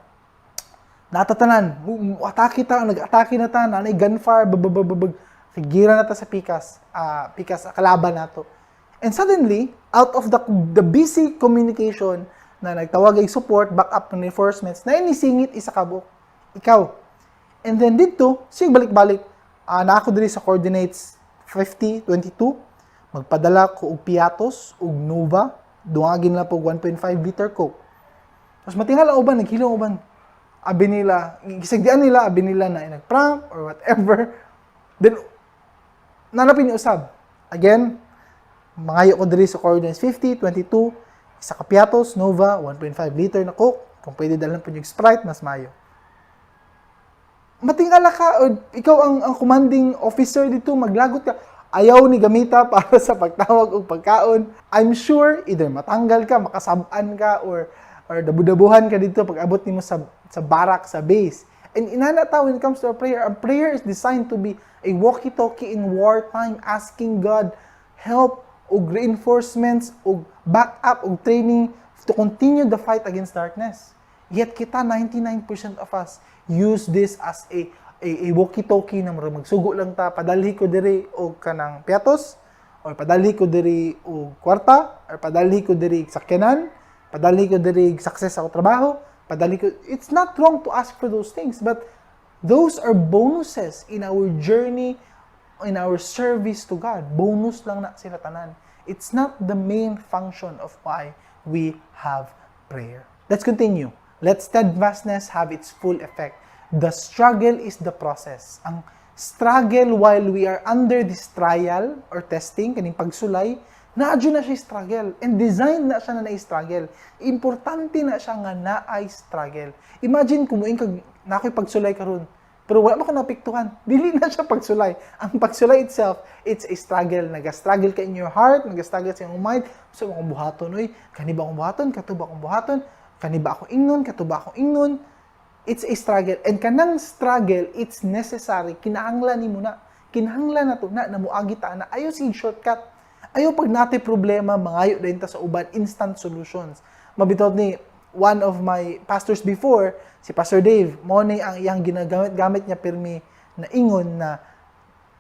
naa ta tanan, atake ta, nag-atake na ta, naa nay gunfire, babababag, gira na ta sa pikas, pikas, kalaban nato. And suddenly, out of the busy communication na nagtawag ay support, backup, ng reinforcements, na inisingit isa ka buok. Ikaw. And then dito, sige balik-balik, naa ko diri sa coordinates 50, 22, magpadala ko og Piatos ug Nova, dungagin lang po 1.5 liter Coke. Tapos matingala uban, naghilom uban. Abi nila, gisagdian nila, abi nila na nag-prank or whatever. Then, nanapin ni usab. Again, mangayo ko diri sa coordinates 50, 22, isa ka Piatos, Nova, 1.5 liter na Coke. Kung pwede dalhan po yung Sprite, mas mayo. Matingala ka, or ikaw ang commanding officer dito, maglagot ka. Ayaw ni gamita para sa pagtawag og pagkaon. I'm sure either matanggal ka, makasab-an ka, or dabu-dabuhan ka dito pag abot nimo sa barak, sa base. And inana ta when it comes to our prayer, our prayer is designed to be a walkie-talkie in wartime, asking God help og reinforcements og backup og training to continue the fight against darkness. Yet kita, 99% of us use this as a walkie-talkie na murag magsugo lang ta, padalhi ko diri og kanang Piatos or padalhi ko diri og kwarta or padalhi ko diri og sakyanan, padalhi ko diri og success sa akong trabaho, padalhi ko. It's not wrong to ask for those things, but those are bonuses in our journey, in our service to God. Bonus lang na sila tanan. It's not the main function of why we have prayer. Let's continue. Let steadfastness have its full effect. The struggle is the process. Ang struggle while we are under this trial or testing, kaning pagsulay, naa jud na siya struggle. And design na siya na na-struggle. Importante na siya nga naay struggle. Imagine kung muingon kag naa ko'y pagsulay karon, pero wala man ka naapektuhan. Dili na siya pagsulay. Ang pagsulay itself, it's a struggle. Naga-struggle ka in your heart, naga-struggle sa iyong mind. Unsa akong buhaton, oy? Kani ba akong buhaton? Kato ba akong buhaton? Kani ba akong ingnon? Kato ba akong ingnon? It's a struggle. And kanang struggle, it's necessary. Kinahanglan nimo na. Kinahanglan na to na, na muagi ta na. Ayaw sige shortcut. Ayaw pag naa tay problema, mangayo din ta sa uban, instant solutions. Mabitaw ni one of my pastors before, si Pastor Dave, mao ni ang iyang ginagamit-gamit niya pirmi na ingon na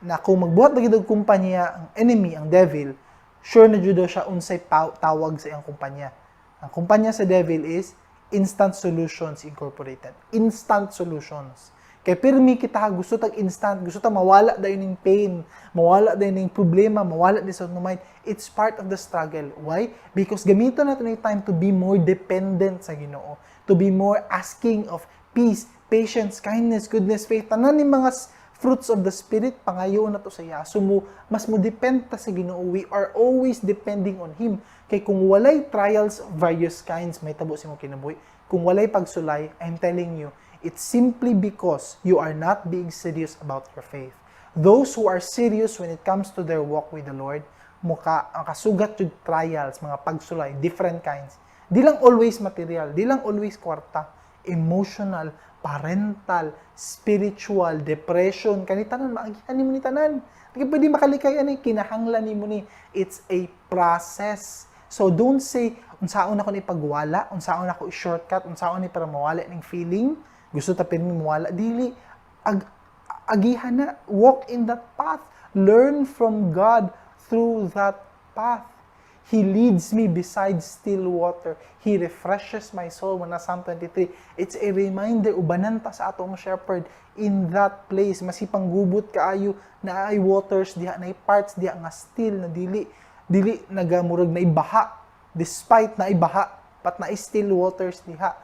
na kung magbuhat lagi og kumpanya ang enemy, ang devil, sure na jud daw siya unsay tawag sa iyang kumpanya. Ang kumpanya sa devil is Instant Solutions Incorporated. Instant Solutions. Kay pirmi kita gusto tag instant, gusto ta mawala dayon ning pain, mawala dayon ning problema, mawala din sa mind. It's part of the struggle. Why? Because gamiton nato ning time to be more dependent sa Ginoo, to be more asking of peace, patience, kindness, goodness, faith. Tanan ni mga fruits of the Spirit, pangayoon nato sa iya. So mo, mas mo depend ta sa Ginoo. We are always depending on Him. Kay kung walay trials of various kinds may tabo sa imong kinabuhi, kung walay pagsulay, I'm telling you, it's simply because you are not being serious about your faith. Those who are serious when it comes to their walk with the Lord, muka ang kasugat yung trials, mga pagsulay, different kinds. Di lang always material, di lang always kwarta, emotional, parental, spiritual, depression, kani tanan maagihan nimo ni tanan. Di ka pwede makalikay ani, kinahanglan nimo ni. It's a process. So don't say, unsaon ako ni pagwala, unsaon ako i-shortcut, unsaon ni para mawala ning feeling, gusto ta pirmi mawala. Dili, agihan na, walk in that path. Learn from God through that path. He leads me beside still water. He refreshes my soul. Mao na Psalm 23. It's a reminder, ubanan ta sa atong shepherd in that place. Maski panggubot kaayo, naay waters diha, naay parts diha nga still na dili nagamurag na ibaha. Despite na ibaha, but naay still waters diha.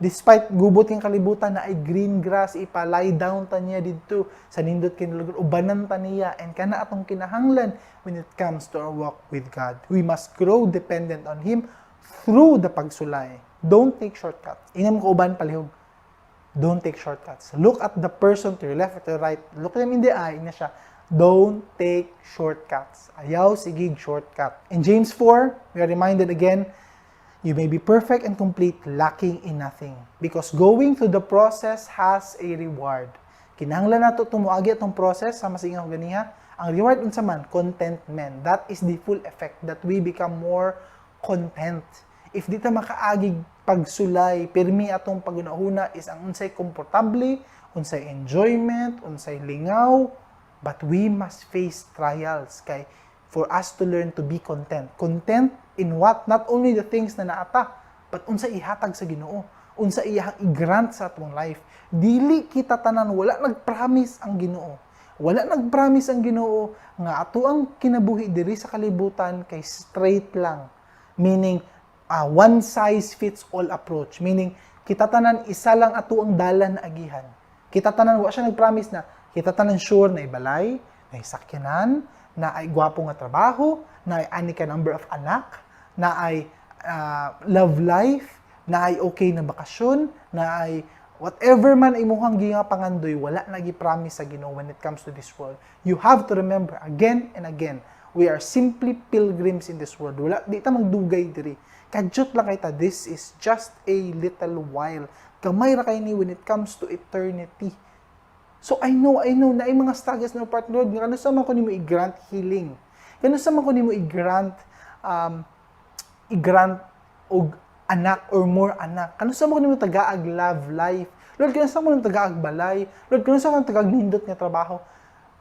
Despite gubot yung kalibutan, naay green grass, ipa-lie down ta niya didto sa nindot kay lugar, ubanan ta niya. And kana atong kinahanglan when it comes to our walk with God. We must grow dependent on Him through the pagsulay. Don't take shortcuts. Ingnan mo kauban palihog. Don't take shortcuts. Look at the person to your left or to your right. Look them in the eye. Ingna siya. Don't take shortcuts. Ayaw sigig shortcut. In James 4, we are reminded again, you may be perfect and complete, lacking in nothing. Because going through the process has a reward. Kinahanglan nato tumuagi atong process sa masingaw ganiha. Ang reward unsa man? Contentment. That is the full effect, that we become more content. If di ta makaagig pagsulay, pirmi atong pagunahuna is ang unsay komportable, unsay enjoyment, unsay lingaw, but we must face trials kay for us to learn to be content. Content in what? Not only the things na naa ta, but unsa ihatag sa Ginoo, unsa iyang i-grant sa atong life. Dili kita tanan, wala nag-promise ang Ginoo. Wala nag-promise ang Ginoo nga ato ang kinabuhi diri sa kalibutan kay straight lang. Meaning, one size fits all approach. Meaning, kita tanan isa lang ato ang dalan na agihan. Kita tanan, wa siya nag-promise na kita tanan sure naay balay, naay sakyanan, naay gwapo nga trabaho, naay ani ka number of anak, naay love life, naay okay na bakasyon, naay whatever man imuhang pangandoy, wala na gi-promise sa Ginoo when it comes to this world. You have to remember again and again, we are simply pilgrims in this world. Wala, di ta magdugay diri. Kadyot lang kay ta, this is just a little while. Gamay ra kay ni when it comes to eternity. So I know naay mga struggles na part, Lord, nga kanus-a man ko nimo i-grant healing? Kanus-a man ko nimo i-grant og anak or more anak? Kanus-a man ko nimo tagaag love life? Lord, kanus-a man ko nimo tagaag balay? Lord, kanus-a man ko tagaag nindot nga trabaho?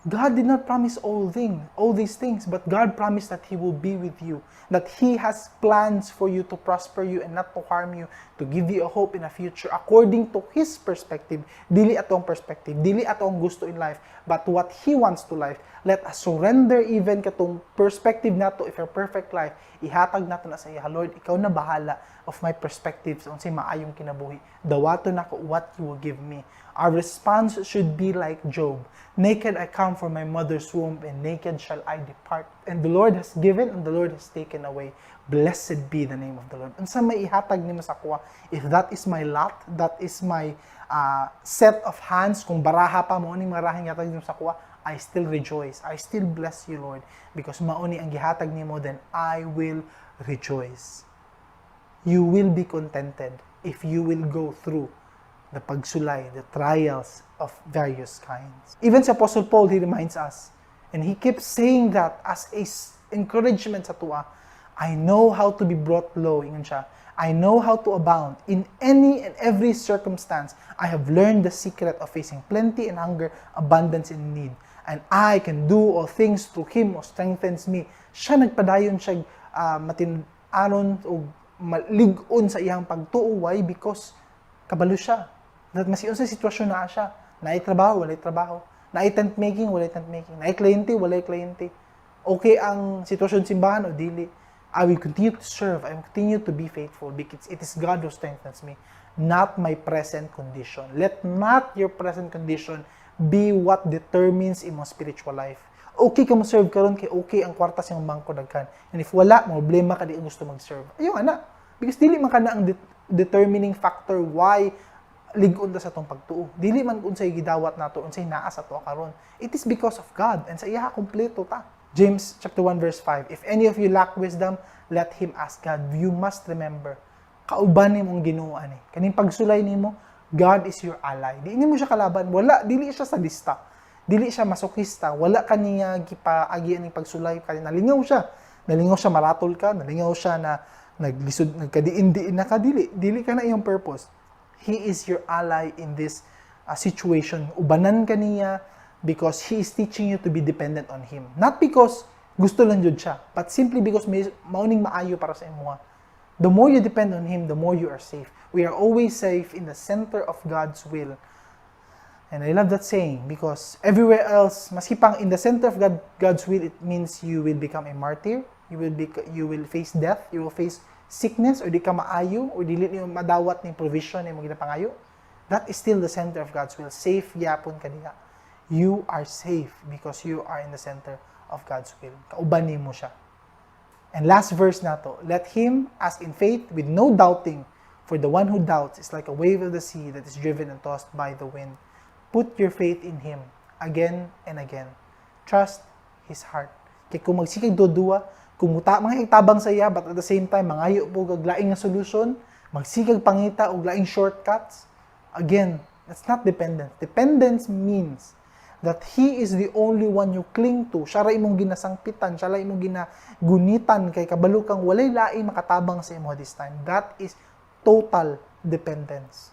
God did not promise all these things, but God promised that He will be with you, that He has plans for you to prosper you and not to harm you, to give you a hope in a future according to His perspective. Dili atong perspective, dili atong gusto in life, but what He wants to life. Let us surrender even katong perspective nato if your perfect life, ihatag nato na sa iya. Lord, ikaw na bahala of my perspectives unsay maayong kinabuhi. Dawaton nako what you will give me. Our response should be like Job. "Naked I come from my mother's womb, and naked shall I depart. And the Lord has given, and the Lord has taken away. Blessed be the name of the Lord." Unsa may ihatag nimo sa akoa? If that is my lot, that is my set of hands, kung baraha pa mao ning marahing ihatag nimo sa akoa, I still rejoice. I still bless you, Lord, because mao ni ang gihatag nimo, then I will rejoice. You will be contented if you will go through the pagsulay, the trials of various kinds. Even si Apostle Paul, he reminds us, and he keeps saying that as a encouragement sa atoa. "I know how to be brought low," ingon siya. "I know how to abound. In any and every circumstance, I have learned the secret of facing plenty and hunger, abundance and need. And I can do all things through Him who strengthens me." Siya nagpadayon siya matin-anon o malig-on sa iyang pagtuo. Why? Because kabalo siya that maski unsa sitwasyon naa siya, naay trabaho, walay trabaho, naay tent making, walay tent making, naay kliyente, walay kliyente, okay ang sitwasyon simbahan o dili, I will continue to serve, I will continue to be faithful because it is God who strengthens me, not my present condition. Let not your present condition be what determines imong spiritual life. Okay ka mo serve karon kay okay ang kwarta sa imong bangko daghan. And if wala, problema ka, di ka gusto mag-serve. Ayaw ana. Because dili man kana ang determining factor why lig-on ta sa atong pagtuo. Dili man unsay gidawat nato, unsay naa sa ato karon. It is because of God and sa iya kompleto ta. James chapter 1 verse 5. "If any of you lack wisdom, let him ask God." You must remember, kauban nimo ang Ginoo ani. Kaning pagsulay nimo, God is your ally. Di nimo siya kalaban, wala, dili siya sadista. Dili siya masokista, wala kaniya gipaagi aning pagsulay kay nalingaw siya. Nalingaw siya maratol ka, nalingaw siya na naglisod, nagkadiin-diin na ka, dili dili ka na iyong purpose. He is your ally in this situation. Ubanan ka niya because He is teaching you to be dependent on Him. Not because gusto lang jud siya, but simply because may mao ning maayo para sa imuha. The more you depend on Him, the more you are safe. We are always safe in the center of God's will. And I love that saying because everywhere else, maski pang in the center of God's will, it means you will become a martyr, you will face death, you will face sickness, or di ka maayo, or dili niyo madawat ning provision nimo ginapangayo. That is still the center of God's will. Safe gyapon ka diha. You are safe because you are in the center of God's will. Kauban nimo siya. And last verse nato, "Let him ask in faith with no doubting, for the one who doubts is like a wave of the sea that is driven and tossed by the wind." Put your faith in Him again and again. Trust His heart. Kay kung magsigeg duwa, kung muta mga tabang sa iya, but at the same time, mangayo po og laing nga solution, magsigag pangita og laing shortcuts, again, that's not dependence. Dependence means that He is the only one you cling to. Siya ra imong ginasangpitan, siya ra imong ginagunitan kay kabalo kang walay laing makatabang sa imo this time. That is total dependence.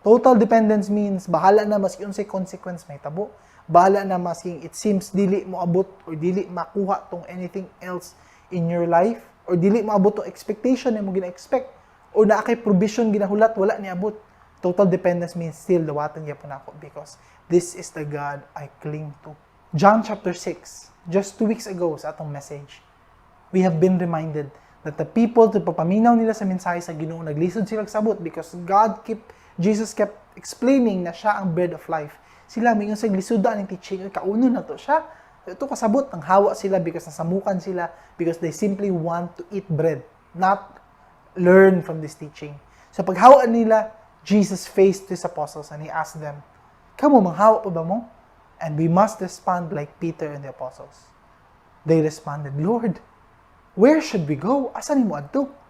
Total dependence means bahala na maski unsay consequence mahitabo. Bahala na maski it seems dili mo abot or dili makuha tong anything else in your life or dili mo abot tong expectation nimo gina-expect or naa kay provision ginahulat, wala ni abot. Total dependence means still dawatan gyapon nako because this is the God I cling to. John chapter 6, just 2 weeks ago sa atong message, we have been reminded that the people to papaminaw nila sa mensahe sa Ginoo, naglisod sila sabot because God keep Jesus kept explaining na siya ang bread of life. Sila moingon sa lisuda ning teaching, "Ay, kauno na to siya." Ito kasabot ang hawa sila because nasamukan sila because they simply want to eat bread, not learn from this teaching. So paghawa nila, Jesus faced his apostles and he asked them, "Kamo, manghawa pa ba mo?" And we must respond like Peter and the apostles. They responded, "Lord, where should we go? Asa nimo adto?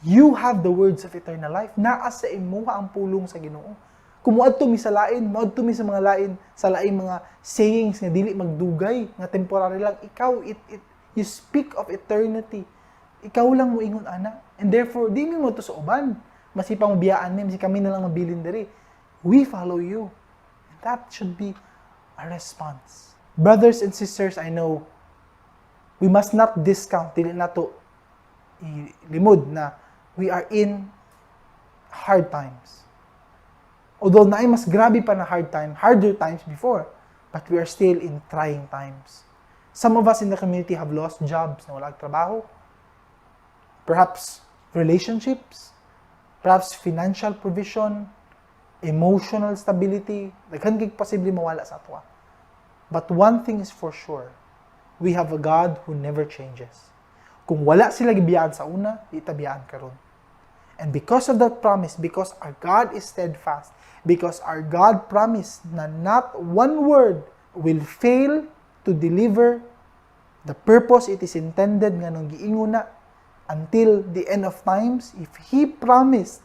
You have the words of eternal life." Naa sa imuha ang pulong sa Ginoo. Kung moadto mi sa lain, moadto mi sa mga lain, sa laing mga sayings nga dili magdugay, nga temporary lang, ikaw, you speak of eternity. Ikaw lang moingon ana. And therefore, di mi mo to sa uban. Maski pa mabiyaan mi, maski kami na lang mabilin diri. We follow you. And that should be a response. Brothers and sisters, I know we must not discount, dili nato ilimod na we are in hard times. Although naay mas grabe pa na hard time, harder times before. But we are still in trying times. Some of us in the community have lost jobs, na wala trabaho. Perhaps relationships, perhaps financial provision, emotional stability, daghan kay posible mawala sa atwa. But one thing is for sure, we have a God who never changes. Kung wala sila gibiyaan sa una, di ta biyaan karon. And because of that promise, because our God is steadfast, because our God promised na not one word will fail to deliver the purpose it is intended nga nung giingon na until the end of times, if He promised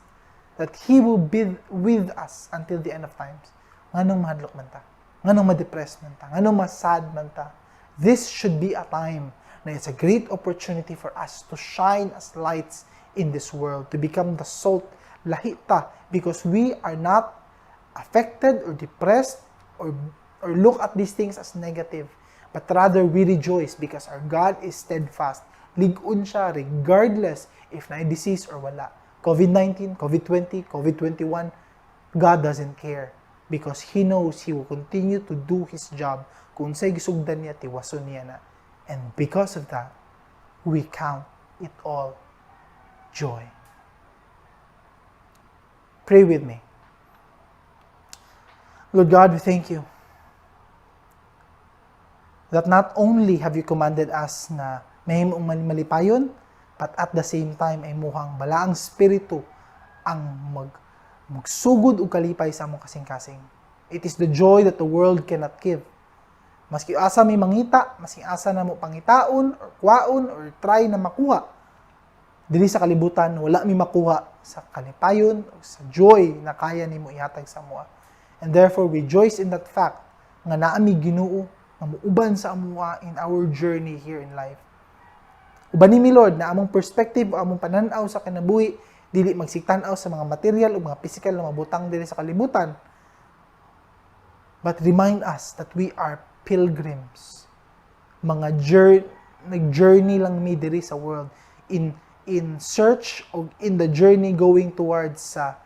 that He will be with us until the end of times, nganong mahadlok man ta? Nganong ma-depress man ta? Nganong ma-sad man ta? This should be a time na it's a great opportunity for us to shine as lights in this world, to become the salt, lahi ta, because we are not affected or depressed or look at these things as negative, but rather we rejoice because our God is steadfast. Lig-on siya regardless if na disease or wala. COVID-19, COVID-20, COVID-21, God doesn't care because He knows He will continue to do His job. Kung unsay gisugdan niya, tiwason niya na. And because of that, we count it all joy. Pray with me. Lord God, we thank you that not only have you commanded us na mahimong malipayon, but at the same time ay imuhang balaang spirito ang magsugod og kalipay sa among kasing-kasing. It is the joy that the world cannot give. Maski asa may mangita, maski asa na mo pangitaon or kwaon or try na makuha, diri sa kalibutan wala mi makuha sa kalipayon o sa joy na kaya nimo ihatag sa amoa. And therefore we rejoice in that fact nga naa mi Ginoo nga muuban sa amoa in our journey here in life. Ubani mi, Lord, na among perspective o among pananaw sa kinabuhi dili magsigtan-aw sa mga material o mga physical na mabutang diri sa kalibutan. But remind us that we are pilgrims. Mga journey, nag-journey lang mi diri sa world in search o in the journey going towards sa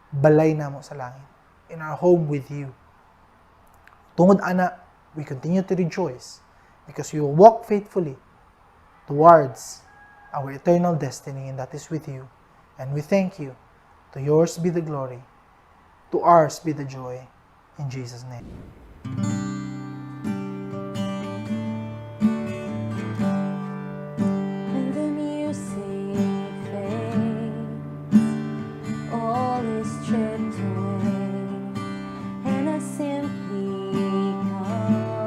balay namo sa langit, in our home with you. Tungod ana, we continue to rejoice because we will walk faithfully towards our eternal destiny, and that is with you. And we thank you. To yours be the glory. To ours be the joy. In Jesus' name. When the music fades, all is stripped away, and I simply come,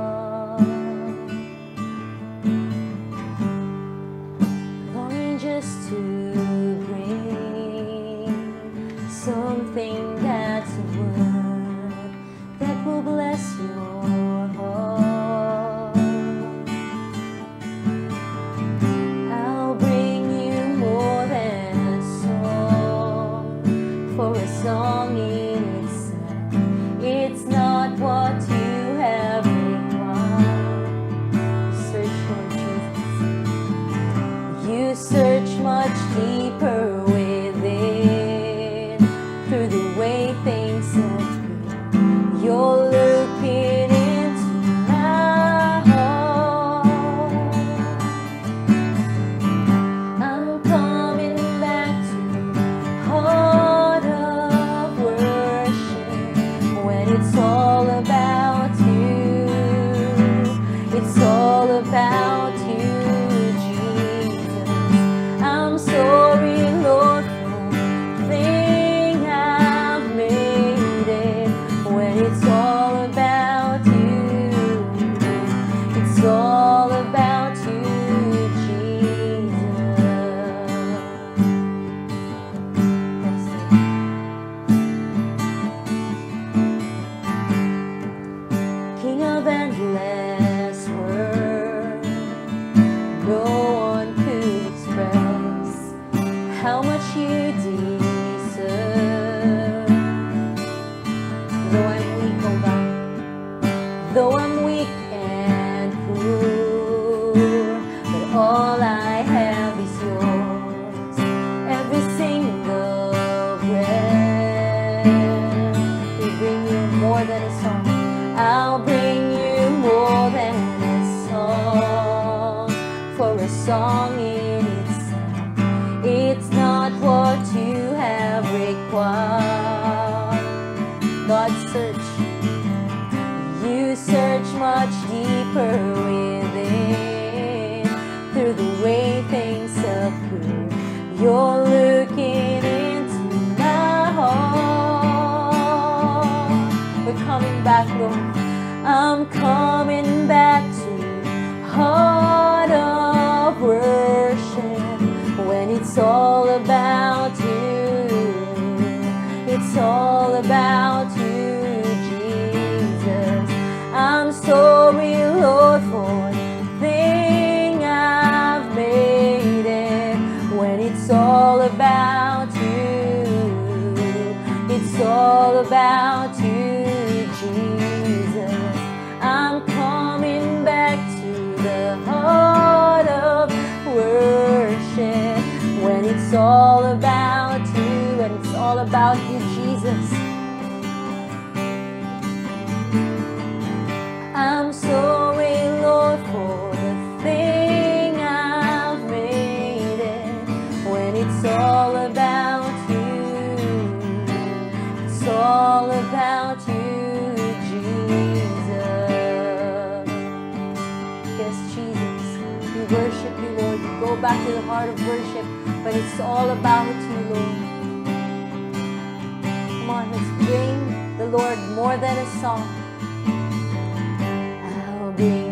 longing just to bring something that's worth, that will bless your heart. I'll bring you more than a song, for a song in itself, it's not what you have required. Search, Lord Jesus. You search much deeper within, through the way things appear. You're looking into my heart. I'm coming back to heart of worship when it's all about you. It's all about you, Jesus. I'm sorry, Lord, for the thing I've made it when it's all about you. It's all about you, Jesus. Yes, Lord. King of endless words, no one could express how much you deserve. Though I'm weak, oh God, though I'm weak and poor, but all I have is yours. Every single breath. We bring you more than a song. I'll bring A song in itself. It's not what you have required. God, search. You search much deeper within, through the way things appear. You're looking into my heart. We're coming back, Lord. I'm coming back to heart of worship when it's all about you. It's all about you, Jesus. I'm sorry, Lord, for the thing I've made it. When it's all about you, it's all about you, Jesus. I'm coming back to the heart of worship when it's all about you, and it's all about you, Jesus. I'm sorry, Lord, for the thing I've made it. When it's all about you, it's all about you, Jesus. Yes, Jesus, we worship you, Lord. We go back to the heart of worship, but it's all about you, Lord. Come on, let's bring the Lord more than a song. I'll bring